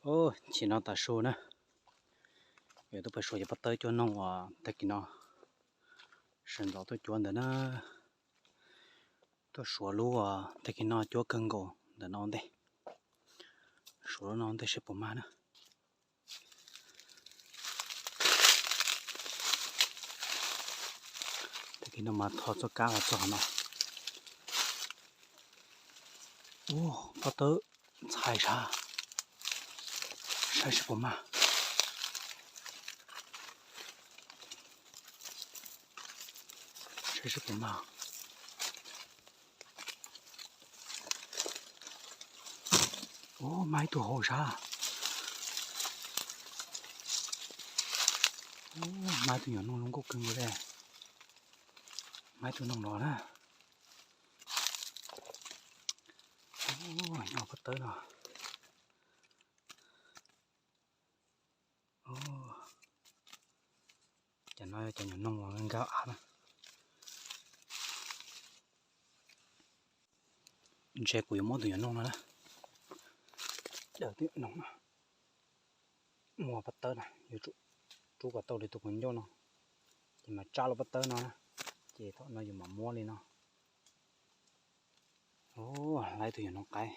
Chim no tav su na, yuav tuaj pais suav cov pob tawb cuab noog uas tag kis no sawv ntxov tuaj cuab ntawd na. Tuaj suav lub uas tag kis no cuab kawg nkaus ntawm no ua ntej. Suav lub no ua ntej seb puas mag na. Tag kis no mas tho txoj kab los txog no. Ua, pob tawb ntxhais sav, saib seb puas mag. Saib seb puas mag. Ub, mag ib tug hauv sav. Ub, mag ib tug nyuam noog zoo nkauj kawg nkaus li. Mag ib tug noog los na. Ub, nyob pob tawb no. Cov no yog cov nyuam noog uas nkag av na. Ntshe kuv yuav muab tus nyuam noog no na. Daws tus nyuam noog no. Muab pob tawb na, yuav tsum rub kom tau li tus kaus ncauj no, ces mam tsab lub pob tawb no na, ces thaum no yus mam muab li no. Ub, laiv tus nyuam noog qaib.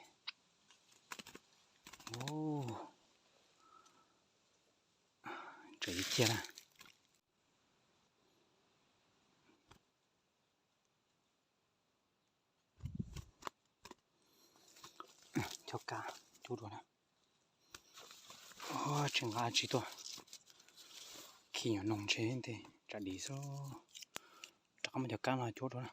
Ub, tseem ib ciaj na. Cov kab cuab dua na. Tsis nqa tsis tuaj. Khi nyuam noog ntshe nte tsam dim xwb. Rov qab muab cov kab no cuab dua na.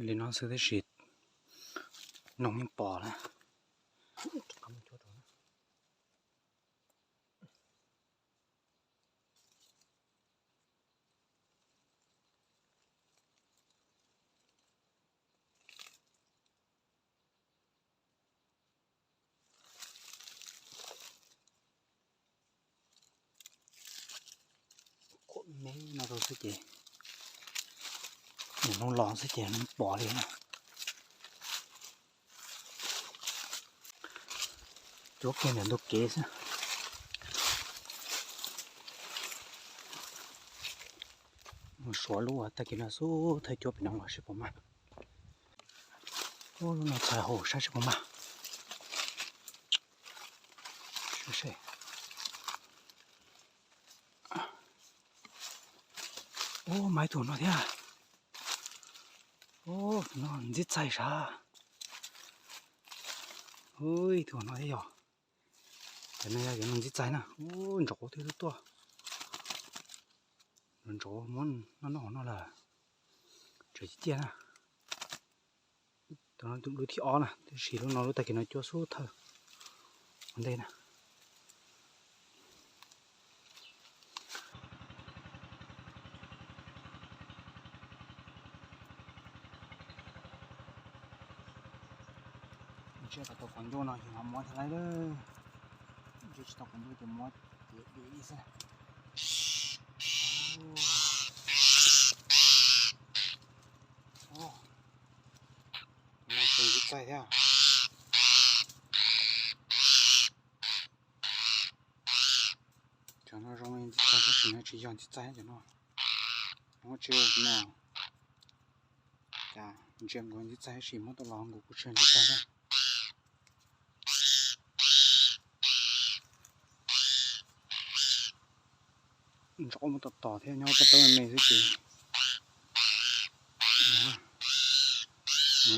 Li no xwb tab sis noog yeej pom na. Khuam me no rau xwb ces, nws los xwb ces nws pom li na. Cuab kiag ntawm ntug kev xwb. Mus suav lub uas tag kis no xub thawj cuab pem no los seb puas mag. Ub, lub no txhais hauv saib seb puas mag. Ub, mag ib tug no thiab. Ub, tus no ntxib txaij sav. Ub, ib tug no thiab yog. Cov no yog cov no ntxib txaij na. Ub, ntsaum twb tuaj. Ntsaum muab noj noj hauv no lawm. Tseem ciaj na. Tus no tus lub thib ob na, tab sis lub no lub tag kis no cuab xub thawj ua ntej na. Ntshe tau kaus ncauj no ces mam muab thiaj laib lawm. Ntshe tsis tau kaus ncauj ces muab ces dim li xwb. Tus no ces ntxib txaij thiab. Cov no zoo li ntxib txaij tab sis no tsis yog ntxib txaij cov no. Muab tsis no. Cas ntsia nkaus ntxib txaij tab sis muab tau los nkaus kuj tsis yog ntxib txaij thiab. Ntsaum muab tom tom thiab nyob pob tawb me me xwb ces.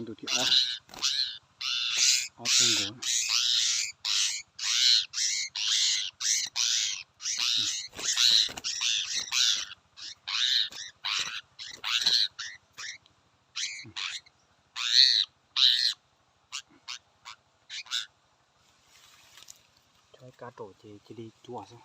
Tus thib ob, ob tug nkaus. Kab raum ces cia li cua xwb.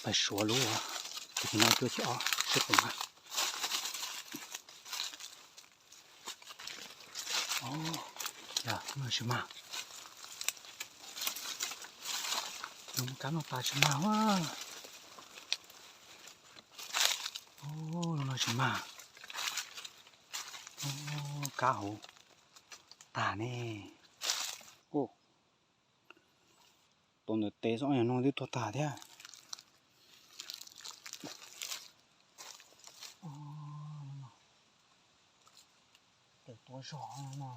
Pais suav lub, tus no cuaj caum ob seb puas mag. Yog, tsis mag. Nws kab noj tas tsis mag a. Lub no tsis mag. Kab hauv tag ne. Tau ntawm tes xwb, ob yam no twb tuag tag thiab. Cawm tua zog no,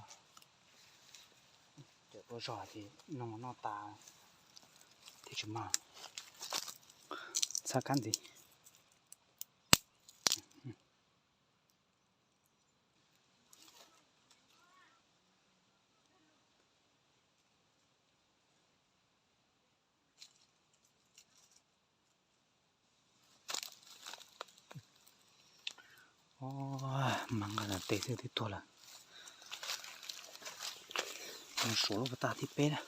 cawm tua zog ces noj noj tas thiaj tsis mag. Txhab kab ntxiv. Mag nqa tes xwb twb tuag lawm. Suav lub pas tas thib peb na.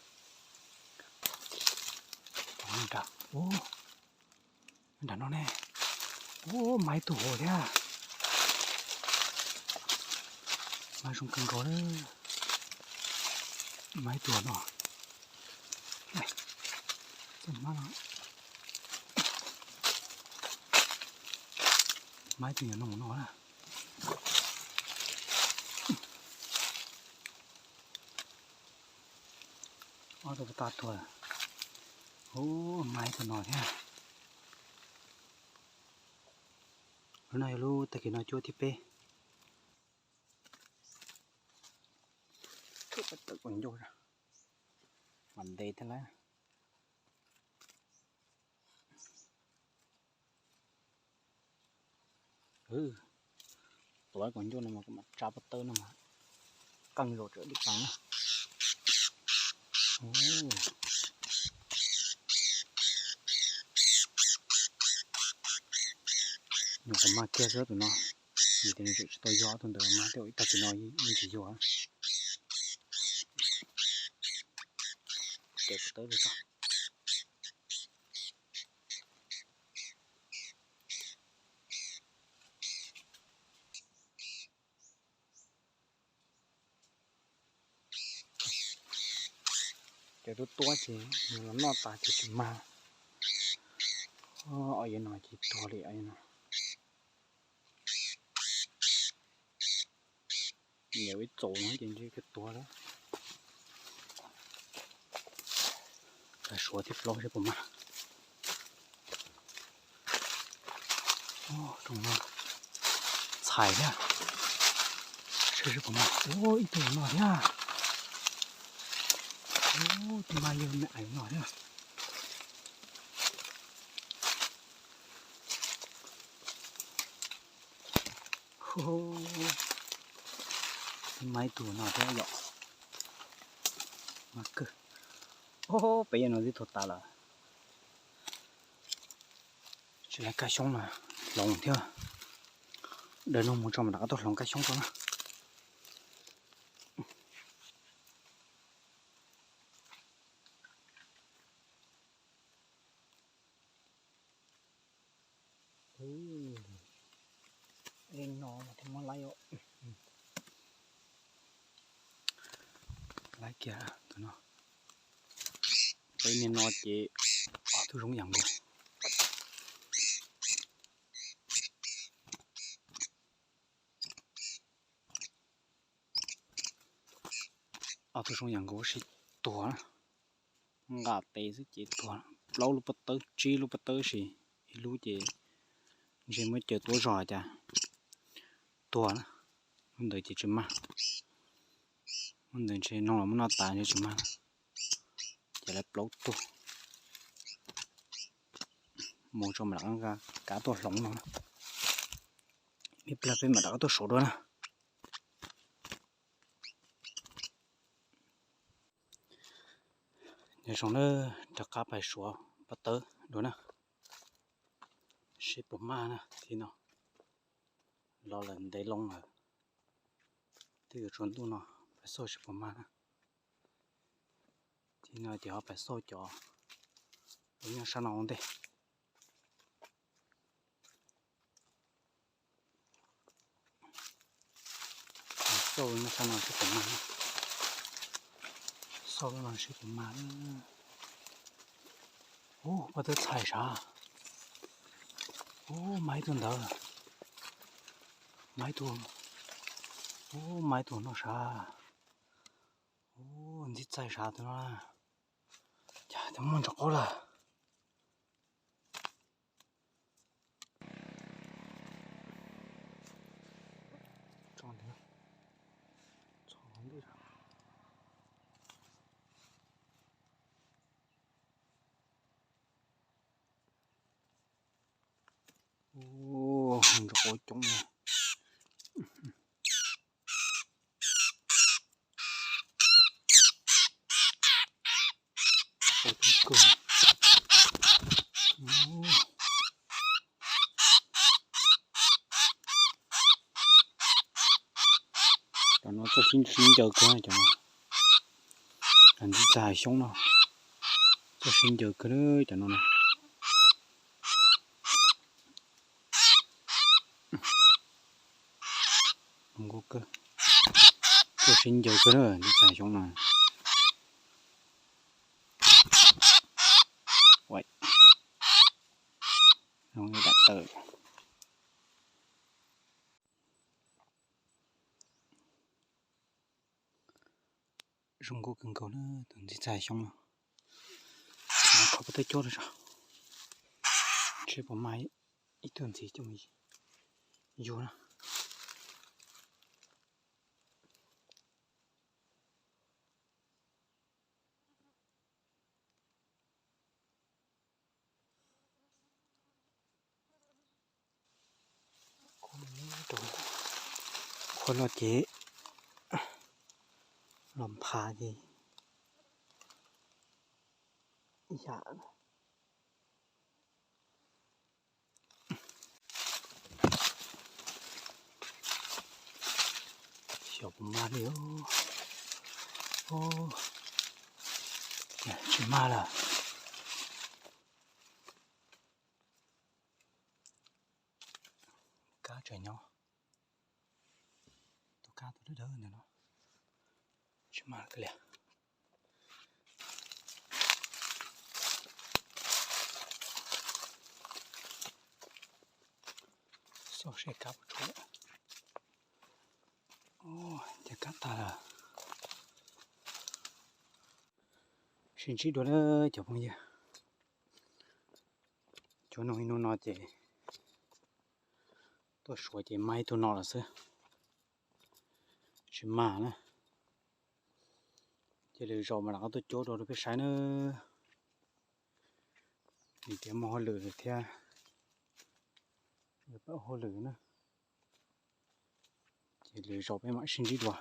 Nram no ne. Ub, mag ib tug hauv thiab. Mag zoo kawg nkaus li. Mag ib tug no. Mag ib tug nyuam no no na. Ob tug pas tas tuag. Ub, mag ib tug no thiab. Lub no yog lub tag kis no cuab thib peb. Tawm kom ncauj, mam ntes thiab lawm. Pluav kom ncauj no mas kuv mam tsa pob tawb no mas qeej zaum tsawv dim qees na. Nyuam qhuav mag kiag xwb tus no, vim tias nws tseem tsis tau yog ob tug ntawd mas tej zaum ib tag kis no yeej tsis yog. Ces pob tawb tso. Cov tuab tuab ces nws los noj tas ces tsis mag. Ob yam no ces tuag li no. Nyiam ib txaus no ces ntshe kawg tuag lawm. Suav thib plaub seb puas mag. Txhais thiab. Seb puas mag. Ub, ib tug no thiab. Ub, tub mag yawg me ais no thiab. Mag ib tug no thiab yom. Mag kawg. Ub, peb yam no twb tuag tas lawm. Tsis laiv kab xyoob na, hloov thiab. Daws no mus tso mam rov qab tuaj hloov kab xyoob rau na. Li no mas thiaj muab laib os. Laib kiag tus no. Peb niag no ces ob tug zoo yam nkaus. Ob tug zoo yam nkaus sis tuag na. Nqa tes xwb ces tuag. Plaub lub pob tawb, tsib lub pob tawb sis ib lub ces ntshe muab cawm tuab zog cas tuag na. Lub ntawd ces tsis mag. Lub ntawd ntshe no los muab noj tas ntshe tsis mag. Ces lawv plaub tug. Mus tso mam rov qab tuaj hloov no. Ib pliag peb mam rov qab tuaj suav dua na. Zoo na, rov qab pais suav pob tawb dua na, seb puas mag na. Thib no los lawm ntev loo lawm, twb yuav tsaus ntuj no, pais xauj seb puas mag na. Thib no ces ho pais xauj cov uas nyob sab no ua ntej. Xauj lub no sab no seb puas mag, xauj lub no seb puas mag. Ub, pob tawb txhais sav. Ub, mag ib tug ntawd, mag ib tug. Ub, mag ib tug no sav. Ub, ntxim txaij sav tus no. Cas twb muaj ntsos qaub lawm. Ntsos qaub coob. Cov no txawj sib ncaws kawg cov no. Ntxim txaij xyoob no, txawj sib ncaws kawg cov no na. Zoo nkauj kawg, txawj sib ncaws kawg na ntxim txaij xyoob no. Zoo li dam tawm. Zoo nkauj kawg nkaus na tus ntxim txaij xyoob no. Kho pob tawb cuab rau tso, seb puas mag ib tug ntxiv coj mus yug na. Qhuav los ces los nphav ces yam xyov puas mag li. Tsis mag lawm. Kab tseem nyob, tus kab tus dawb dawb ntawm no tsis mag kiag li. Xauj seb kab puas tshuav. Ces kab tag lawm. Sib ntsib dua na cov phooj ywg. Cov no ib hnub no ces tuaj suav ces mag ib tug no lawm xwb, tsis mag na. Ces lwm zaus mas rov qab tuaj cuab dua rau peb saib na. Vim tias muaj hauj lwm thiab, pab hauj lwm na. Ces lwm zaus peb mam sib ntsib dua.